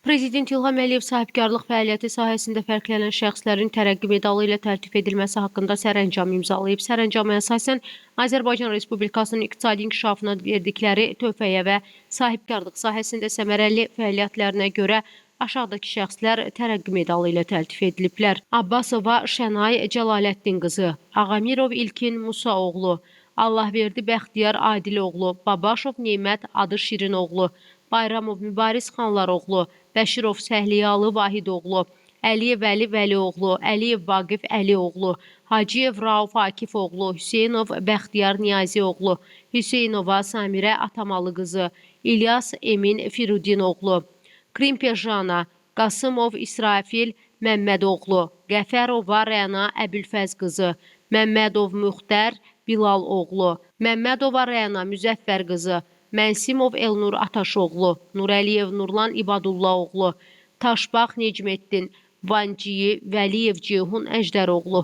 Prezident İlham Əliyev sahibkarlıq fəaliyyəti sahəsində fərqlənən şəxslərin tərəqqi medalı ilə təltif edilməsi haqqında sərəncam imzalayıb. Sərəncama əsasən Azərbaycan Respublikasının iqtisadi inkişafına verdikləri töhfəyə və sahibkarlıq sahəsində səmərəli fəaliyyətlərinə görə aşağıdakı şəxslər tərəqqi medalı ilə təltif ediliblər: Abbasova Şənay Cəlaləddin qızı, Ağamirov İlkin Musa oğlu, Allahverdi Bəxtiyar Adil oğlu, Babaşov Nemət Adı Şirin oğlu, Bayramov Mübariz Xanlaroğlu, Bəşirov Səhliyalı Vahid oğlu, Əliyev Əli Vəlioğlu, Əliyev Vaqif Əli oğlu, Hacıyev Rauf Akif oğlu, Hüseynov Bəxtiyar Niyazi oğlu, Hüseynova Samirə Atamalı qızı, İlyas Emin Firudin oğlu, Krimpe Jana, Qasımov İsrafil Məmmədoğlu, Qəfərova Rəna Əbülfəz qızı, Məmmədov Müxtər Bilal oğlu, Məmmədova Rəna Müzəffər qızı, Mənsimov Elnur Ataşoğlu, Nurəliyev Nurlan İbadulla oğlu, Taşbağ Necmetdin, Vanciyi Vəliyev Ceyhun Əjdəroğlu.